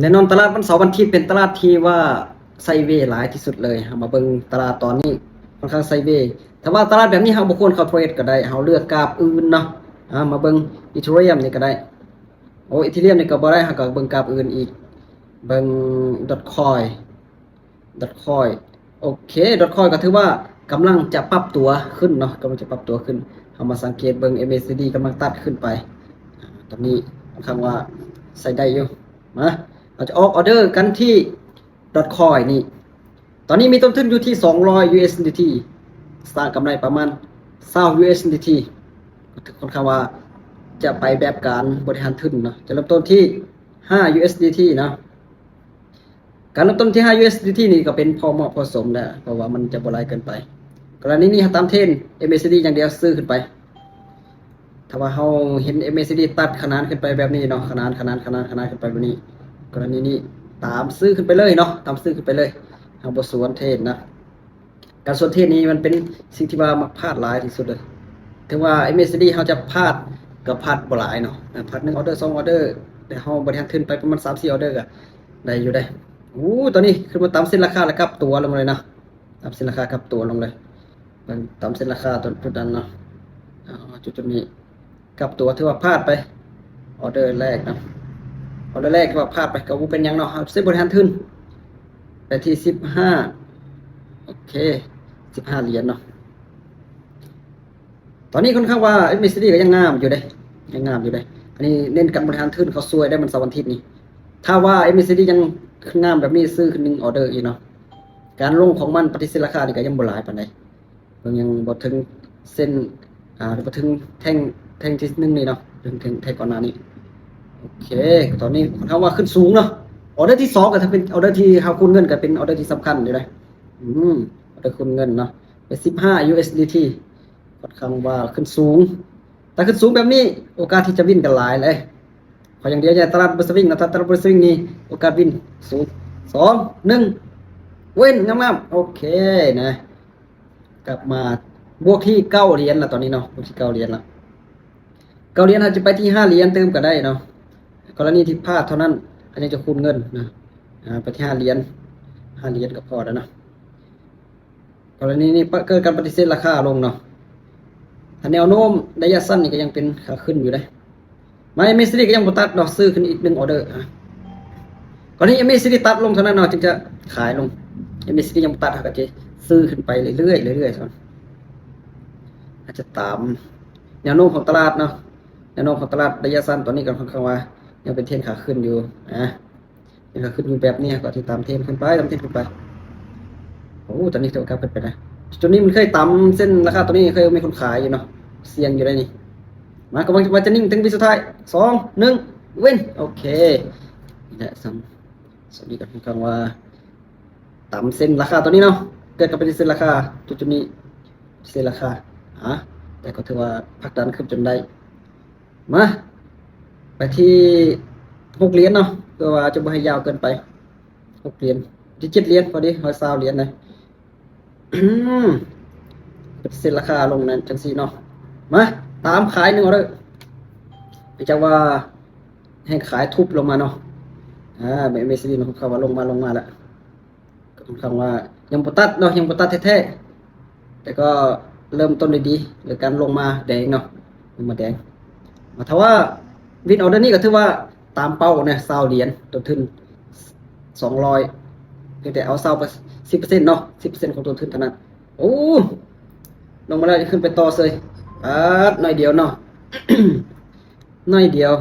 ແນ່ນອນຕະຫຼາດວັນເສົາວັນອາທິດເປັນຕະຫຼາດທີ່ວ່າໄຊເວຫຼາຍທີ່ສຸດເລີຍ. ເຮົາມາເບິ່ງຕະຫຼາດຕອນນີ້ ຂ້ອນຂ້າງໄຊເວ. ຖ້າວ່າຕະຫຼາດແບບນີ້ເຮົາບໍ່ຄວນເຂົ້າເທຣດກໍໄດ້, ເຮົາເລືອກກາບອື່ນເນາະ. ອາ ມາເບິ່ງອີເທີຣຽມນີ້ກໍໄດ້. ໂອ້ ອີເທີຣຽມນີ້ກໍບໍ່ໄດ້, ເຮົາກໍເບິ່ງກາບອື່ນອີກ. ເບິ່ງດອດຄອຍ ດອດຄອຍ. ໂອເຄ ດອດຄອຍກໍຖືວ່າກຳລັງຈະປັບຕົວຂຶ້ນເນາະ, ກຳລັງຈະປັບຕົວຂຶ້ນ. ເຮົາມາສັງເກດເບິ່ງເອັມເອສດີກຳລັງຕັດຂຶ້ນໄປ. ອາ ຕອນນີ້ຂ້ອນຂ້າງວ່າໃຊ້ໄດ້ຢູ່. ມາ ເຮົາຈະອອກອໍເດີກັນທີ່ດອດຄອຍນີ້. ຕອນນີ້ມີຕົ້ນທຶນຢູ່ທີ່ສອງຮ້ອຍຢູເອັສດີທີ ສ້າງກຳໄລປະມານຊາວຢູເອັສດີທີ. ຂ້ອນຂ້າງວ່າຈະໄປແບບການບໍລິຫານທຶນເນາະ, ຈະເລີ່ມຕົ້ນທີ່ຫ້າຢູເອັສດີທີເນາະ. ການເລີ່ມຕົ້ນທີ່ຫ້າຢູເອັສດີທີນີ້ກໍເປັນພໍເໝາະພໍສົມແລ້ວ, ເພາະວ່າມັນຈະບໍ່ຫຼາຍເກີນໄປ. ກໍລະນີນີ້ເຮົາຕາມເທຣນເອັມເອສດີຢ່າງດຽວ, ຊື້ຂຶ້ນໄປ. ຖ້າວ່າເຮົາເຫັນເອັມເອສດີຕັດຂະໜານຂຶ້ນໄປແບບນີ້ເນາະ, ຂະໜານ ຂະໜານ ຂະໜານ ຂະໜານຂຶ້ນໄປແບບນີ້, ກໍລະນີນີ້ຕາມຊື້ຂຶ້ນໄປເລີຍເນາະ, ຕາມຊື້ຂຶ້ນໄປເລີຍ. ເຮົາບໍ່ສວນເທຣນນະ. ການສວນເທຣນນີ້ມັນເປັນສິ່ງທີ່ວ່າມັກພາດຫຼາຍທີ່ສຸດເລີຍ. ເຖິງວ່າເອັມເອສດີເຮົາຈະພາດກໍພາດບໍ່ຫຼາຍເນາະ, ພາດໜຶ່ງອໍເດີ ສອງອໍເດີ, ແຕ່ເຮົາບໍລິຫານທຶນໄປປະມານສາມສີ່ອໍເດີກໍໄດ້ຢູ່ເດ້. ໂອ້ ຕອນນີ້ຂຶ້ນມາຕາມເສັ້ນລາຄາແລ້ວກັບຕົວລົງມາເລີຍເນາະ, ຕາມເສັ້ນລາຄາກັບຕົວລົງເລີຍ. ເບິ່ງຕາມເສັ້ນລາຄາຕົວ ຈຸດນັ້ນເນາະ, ເອົາ ຈຸດ ຈຸດນີ້ກັບຕົວ ຖືວ່າພາດໄປ. ອໍເດີແລກເນາະ, ອໍເດີແລກຖືວ່າພາດໄປ ກໍບໍ່ເປັນຫຍັງເນາະ, ເຮົາຊິບໍລິຫານທຶນໄປທີ່ສິບຫ້າ. ໂອເຄ ສິບຫ້າຫຼຽນເນາະ. ຕອນນີ້ຂ້ອນຂ້າງວ່າເອັມເອສດີກໍຍັງງາມຢູ່ເດ້, ຍັງງາມຢູ່ເດ້. ອັນນີ້ເນັ້ນການບໍລິຫານທຶນເຂົ້າຊ່ວຍໄດ້ ວັນເສົາວັນອາທິດນີ້. ຖ້າວ່າເອັມເອສດີຍັງຂຶ້ນງາມແບບນີ້ ຊື້ຂຶ້ນໜຶ່ງອໍເດີອີກເນາະ. ການລົງຂອງມັນປະຕິເສດລາຄານີ້ກໍຍັງບໍ່ຫຼາຍປານໃດ. ເບິ່ງ ຍັງບໍ່ເຖິງເສັ້ນ ອ່າ ບໍ່ເຖິງແທ່ງ ແທ່ງທີໜຶ່ງນີ້ເນາະ, ເຖິງແທ່ງ ແທ່ງກ່ອນໜ້ານີ້. ໂອເຄ ຕອນນີ້ເຮົາວ່າຂຶ້ນສູງເນາະ, ອໍເດີທີສອງກໍຖ້າເປັນອໍເດີທີ່ເຮົາຄູນເງິນ ກໍເປັນອໍເດີທີ່ສຳຄັນຢູ່ເດ້. ອືມ ອໍເດີຄູນເງິນເນາະ, ເປັນສິບຫ້າຢູເອັສດີທີ ຂ້ອນຂ້າງວ່າຂຶ້ນສູງ. ຖ້າຂຶ້ນສູງແບບນີ້ ໂອກາດທີ່ຈະວິນກໍຫຼາຍເລີຍ. ຂໍຢ່າງດຽວ ຢ່າໃຫ້ຕະຫຼາດບໍ່ສະວິງເນາະ, ຖ້າຕະຫຼາດບໍ່ສະວິງນີ້ ໂອກາດວິນສູງ. ສອງ ໜຶ່ງ ວິນ ງາມໆ. ໂອເຄນະ. ກັບມາບວກທີ່ເກົ້າຫຼຽນລະຕອນນີ້ເນາະ, ບວກທີ່ເກົ້າຫຼຽນລະ. ເກົ້າຫຼຽນ ເຮົາຈະໄປທີ່ຫ້າຫຼຽນຕື່ມກໍໄດ້ເນາະ, ກໍລະນີທີ່ພາດເທົ່ານັ້ນ ເຮົາຍັງຈະຄູນເງິນນະ. ອ່າ ໄປທີ່ຫ້າຫຼຽນ, ຫ້າຫຼຽນກໍພໍແລ້ວເນາະ. ກໍລະນີນີ້ເກີດການປະຕິເສດລາຄາລົງເນາະ, ຖ້າແນວໂນ້ມໄລຍະສັ້ນນີ້ກໍຍັງເປັນຂາຂຶ້ນຢູ່ເດ້. ມາ ເອັມເອສດີກໍຍັງບໍ່ຕັດເນາະ, ຊື້ຂຶ້ນອີກໜຶ່ງອໍເດີ. ອ່າ ກໍລະນີ ເອັມເອສດີຕັດລົງເທົ່ານັ້ນເນາະ ຈຶ່ງຈະຂາຍລົງ, ເອັມເອສດີຍັງບໍ່ຕັດ ເຮົາກໍຈະຊື້ຂຶ້ນໄປເລື້ອຍໆ ເລື້ອຍໆ ອາດຈະຕາມແນວໂນ້ມຂອງຕະຫຼາດເນາະ. ແນວໂນ້ມຂອງຕະຫຼາດໄລຍະສັ້ນຕອນນີ້ກໍຂ້ອນຂ້າງວ່າຍັງເປັນເທຣນຂາຂຶ້ນຢູ່ນະ. ຍັງກໍຂຶ້ນຢູ່ແບບນີ້ ກໍຕິດຕາມເທຣນຂຶ້ນໄປ ຕາມເທຣນຂຶ້ນໄປ. ໂອ້ ຕອນນີ້ຖືວ່າກັບຂຶ້ນໄປນະ, ຈຸດນີ້ມັນເຄີຍຕຳເສັ້ນລາຄາຕົວນີ້, ເຄີຍມີຄົນຂາຍຢູ່ເນາະ, ສ່ຽງຢູ່ໄດ໋ນີ້. ມາ ກໍວ່າຈະນິ່ງເຖິງວິນສຸດທ້າຍ. ສອງ ໜຶ່ງ ວິນ. ໂອເຄ ນີ້ແຫຼະ ສ່ຳ ສ່ຳນີ້ກໍຄືກັນວ່າຕຳເສັ້ນລາຄາຕົວນີ້ເນາະ, ເກີດກັບເປັນເສັ້ນລາຄາ ຈຸດໆນີ້ ເສັ້ນລາຄາ. ອ່າ ແຕ່ກໍຖືວ່າຜັກດັນຂຶ້ນຈົນໄດ້. ມາ ໄປທີ່ຫົກຫຼຽນເນາະ, ເພື່ອວ່າຈະບໍ່ໃຫ້ຍາວເກີນໄປ. ຫົກຫຼຽນ ທີ່ເຈັດຫຼຽນ ພໍດີ ຮ້ອຍຊາວຫຼຽນນະ. ອືມ ເປັນເສັ້ນລາຄາລົງນັ້ນຈັ່ງຊີ້ເນາະ. ມາ ຕາມຂາຍໜຶ່ງອໍເດີ. ເພາະຈາກວ່າແຮງຂາຍທຸບລົງມາເນາະ. ອ່າ ເອັມເອສດີເນາະ ເຂົາວ່າລົງມາ ລົງມາແລ້ວ. ກໍຂ້ອນຂ້າງວ່າຍັງບໍ່ຕັດເນາະ, ຍັງບໍ່ຕັດແທ້ໆ, ແຕ່ກໍເລີ່ມຕົ້ນໄດ້ດີ ແລະ ການລົງມາແດງເນາະ, ລົງມາແດງ. ມາ ຖ້າວ່າວິນອໍເດີນີ້ກໍຖືວ່າຕາມເປົ້ານະ, ຊາວຫຼຽນ, ຕົ້ນທຶນສອງຮ້ອຍ, ພຽງແຕ່ເອົາຊາວ ສິບເປີເຊັນເນາະ, ສິບເປີເຊັນຂອງຕົ້ນທຶນເທົ່ານັ້ນ. ໂອ້ ລົງມາແລ້ວ ຈະຂຶ້ນໄປຕໍ່ເສີຍ. ປາດ ໜ້ອຍດຽວເນາະ, ໜ້ອຍດຽວ.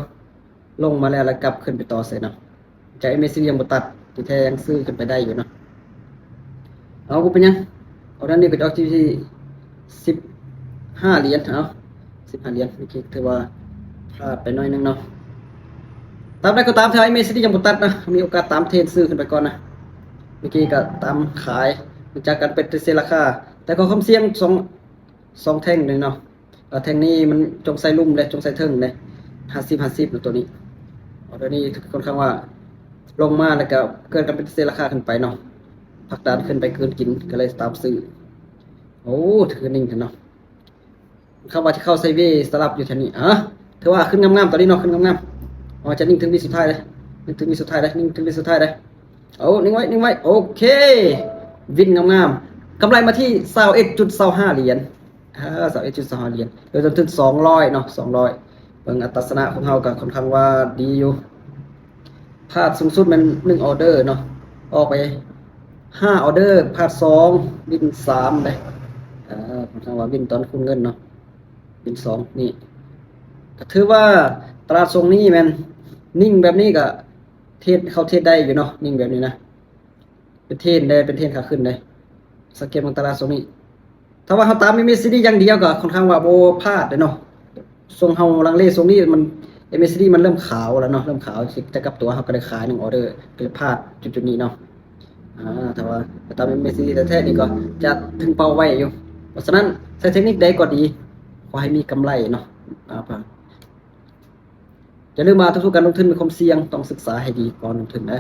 ລົງມາແລ້ວ ແລ້ວກັບຂຶ້ນໄປຕໍ່ເສີຍເນາະ. ຈາກເອັມເອສດີຍັງບໍ່ຕັດ, ທີ່ແທ້ຍັງຊື້ຂຶ້ນໄປໄດ້ຢູ່ເນາະ. ເອົາ ບໍ່ເປັນຫຍັງ, ເອົາ ນັ້ນນີ້ກໍຈະອອກທີ່ສິບຫ້າຫຼຽນ. ເອົາ ສິບຫ້າຫຼຽນ, ໂອເຄ ຖືວ່າພາດໄປໜ້ອຍໜຶ່ງເນາະ. ຕາມໃດກໍຕາມ ຖ້າເອັມເອສດີຍັງບໍ່ຕັດນະ, ມີໂອກາດຕາມເທຣນຊື້ຂຶ້ນໄປກ່ອນນະ. ເມື່ອກີ້ກໍຕາມຂາຍ ຈາກການປະຕິເສດລາຄາ, ແຕ່ກໍຄວາມສ່ຽງສອງ ສອງແທ່ງນີ້ເນາະ. ແລ້ວແທ່ງນີ້ມັນຈົ່ງໃສ່ລຸ່ມເດ້, ຈົ່ງໃສ່ເທິງເດ້, ຫ້າສິບ ຫ້າສິບນະຕົວນີ້. ອໍເດີນີ້ຂ້ອນຂ້າງວ່າລົງມາ ແລ້ວກໍເກີດການປະຕິເສດລາຄາຂຶ້ນໄປເນາະ, ຜັກດັນຂຶ້ນໄປກືນກິນ ກໍເລີຍຕາມຊື້. ໂອ້ ຖືກນິ້ງແທ້ເນາະ, ຄາດວ່າຈະເຂົ້າໄຊເວສະຫຼັບຢູ່ແຖວນີ້. ອ່າ ຖືວ່າຂຶ້ນງາມໆ ຕອນນີ້ເນາະ, ຂຶ້ນງາມໆ. ອໍ ຈະນິ້ງເຖິງວິນສຸດທ້າຍເດ້. ຍັງເຖິງວິນສຸດທ້າຍເດ້ ຍັງເຖິງວິນສຸດທ້າຍເດ້. ໂອ້ ນິ່ງໄວ້ ນິ່ງໄວ້ ໂອເຄ ວິນງາມໆ ກຳໄລມາທີ່ຊາວເອັດຈຸດຊາວຫ້າຫຼຽນ ອ່າ ຊາວເອັດຈຸດຊາວຫ້າຫຼຽນ ໂດຍຕົ້ນທຶນສອງຮ້ອຍເນາະ ສອງຮ້ອຍ. ເບິ່ງອັດຕາຊະນະຂອງເຮົາກໍຄ່ອນຂ້າງວ່າດີຢູ່ ພາດສູງສຸດແມ່ນໜຶ່ງອໍເດີເນາະ ອອກໄປຫ້າອໍເດີ ພາດສອງ ວິນສາມເດ້ ອ່າ ຄ່ອນຂ້າງວ່າວິນຕອນຄູນເງິນເນາະ ເປັນສອງນີ້ ກໍຖືວ່າຕະຫຼາດຊ່ວງນີ້ແມ່ນນິ່ງແບບນີ້ ກໍເທຣດ ເຂົ້າເທຣດໄດ້ຢູ່ເນາະ ນິ່ງແບບນີ້ນະ ເປັນເທຣນເດ້ ເປັນເທຣນຂາຂຶ້ນເດ້. ສັງເກດເບິ່ງຕະຫຼາດຊ່ວງນີ້ ຖ້າວ່າເຮົາຕາມ ເອັມເອຊີດີ ຢ່າງດຽວ ກໍຄ່ອນຂ້າງວ່າບໍ່ພາດເດ້ເນາະ. ຊ່ວງເຮົາລັງເລຊ່ວງນີ້ ມັນ ເອັມເອຊີດີ ມັນເລີ່ມຂາວແລ້ວເນາະ ເລີ່ມຂາວ ຈະກັບຕົວ ເຮົາກໍໄດ້ຂາຍໜຶ່ງອໍເດີ ກໍເລີຍພາດຈຸດໆນີ້ເນາະ. ອ່າ ຖ້າວ່າໄປຕາມ ເອັມເອຊີດີ ແທ້ໆນີ້ກໍຈະເຖິງເປົ້າໄວຢູ່. ເພາະສະນັ້ນ ໃຊ້ເທັກນິກໃດກໍດີ ຂໍໃຫ້ມີກຳໄລເນາະ. ອ່າ ຢ່າລືມວ່າທຸກໆການລົງທຶນມີຄວາມສ່ຽງ ຕ້ອງສຶກສາໃຫ້ດີກ່ອນລົງທຶນເດີ.